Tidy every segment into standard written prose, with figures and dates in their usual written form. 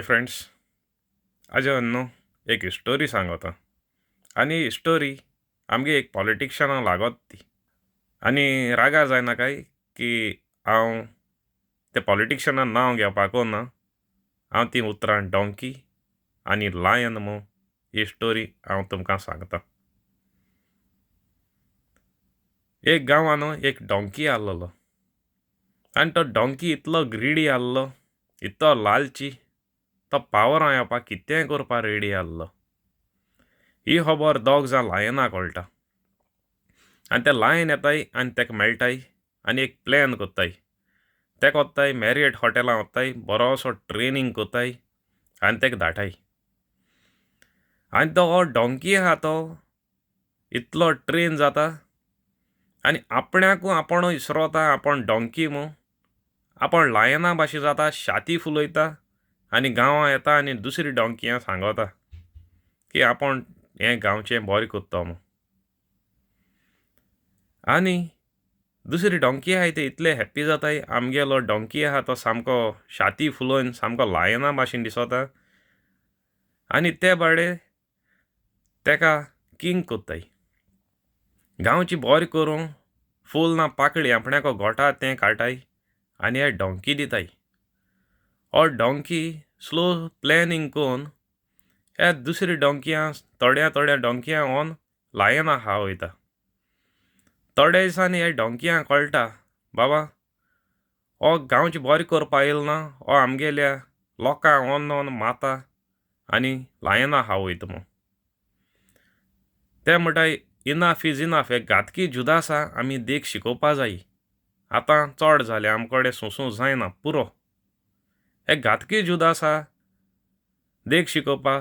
Friends, आजो न्हू एक स्टोरी सांगोता आनी ही स्टोरी आमगे एक पॉलिटिशियनाक लागोत ती. आनी रागार जायनाकाय की हांव त्या पॉलिटिशियना नांव घेवपाको ना. हांव तीं उतरां डोंकी आनी लायन म्हूण ही स्टोरी हांव तुमकां सांगता. एक गांवान न्हू एक डोंकी आसलेलो आनी तो डोंकी इतलो ग्रिडी आसलो, इतलो लालची, तो पावरां येवपाक कितेंय करपाक रेडी आसलो. ही खबर दोग जाण लायनाक कळटा आनी ते लायन येताय आनी तेका मेळटाय आनी एक प्लॅन कोत्ताय. तेका वत्ताय मॅरियट हॉटेलां वत्ताय, बरोसो ट्रेनींग कोत्ताय आनी तेका धाडटाय. आनी तो डोंकी आहा तो इतलो ट्रेन जाता आनी आपणाकू आपूण इसरोता आपूण डोंकी म्हूण, आपूण लायना भाशेन जाता, छाती फुलयता आनी गांवां येता आनी दुसरी डोंकियां सांगोता की आपूण हें गांवचें बरें कोत्तो म्हूण. आनी दुसरी डोंकी आहाय ते इतले हॅप्पी जाताय, आमगेलो डोंकी आहा तो सामको छाती फुलोवन सामको लायना भाशेन दिसोता. आनी ते बाडे तेका किंग कोत्ताय. गांवची बरें करूं फूल ना पाकळी आपणाको गोठा तें काडटाय आनी हे डोंकी दिताय. हो डोंकी स्लो प्लॅनिंग करून हे दुसरी डोंकियां थोड्या थोड्या डोंकियां व्होन लायना खा वयता. थोड्या दिसांनी हे डोंकियां कळटा, बाबा हो गांवचे बरें करपा येयल ना, हो आमगेल्या लोकांक व्होन व्होन मारता आनी लायना खा वयता म्हूण. ते म्हणटाय इनाफ is enough, हे घातकी जुदासा आमी देख शिकोवपा जाय, आतां चड जालें आम कडेन सोंसूं जायना पुरो. हे घातकी जुदासा देख शिकोवपा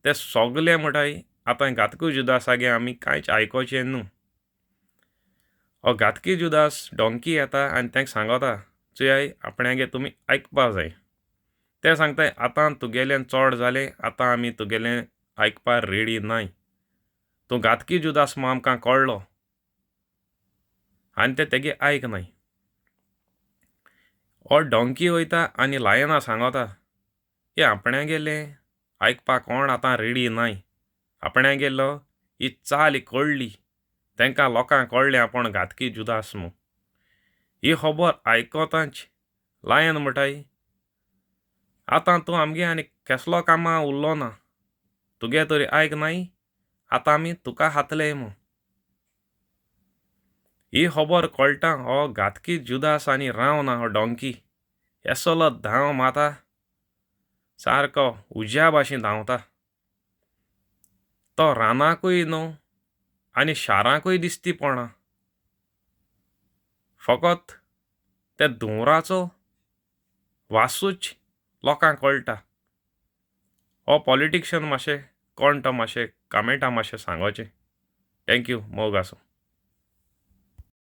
ते सगले म्हणटाय आतां घातकी जुदासा गे आमी कांयच आयकोचें न्हू. हो घातकी जुदास डोंकी येता आनी तांकां सांगता चोयाय आपणागे तुमी आयकपा जाय. ते सांगताय आतां तुगेलें चड जालें, आतां आमी तुगेलें आयकपा रेडी नाय, तूं घातकी जुदास म्हूण आमकां कळ्ळो. आनी ते तेगे आयकनाय. हो डोंकी वयता आनी लायना सांगता की आपणागेलें आयकपाक कोण आतां रेडी नाय, आपणागेलो ही चाल कळ्ळी, तांकां लोकांक कळ्ळें आपूण घातकी जुदास म्हूण. ही खबर आयकताच लायन म्हणटाय आतां तूं आमगे आनी केसलो कामां उरलो ना, तुगे तरी आयक नाय, आतां आमी तुका खातले म्हूण. ही खबर कळटा हो घातकी जुदास आनी रावना हो डोंकी येसलो धांव मारता, सारको उज्या भाशेन धांवता. तो रानाकूय न्हू आनी शारांकूय दिसती पडना, फकत त्या धुंवराचो वासूच लोकांक कळटा. हो पॉलिटिशियन मातशें कोण तो मातशें कमेंटा मातशें सांगोचें. Thank you, मोग आसूं.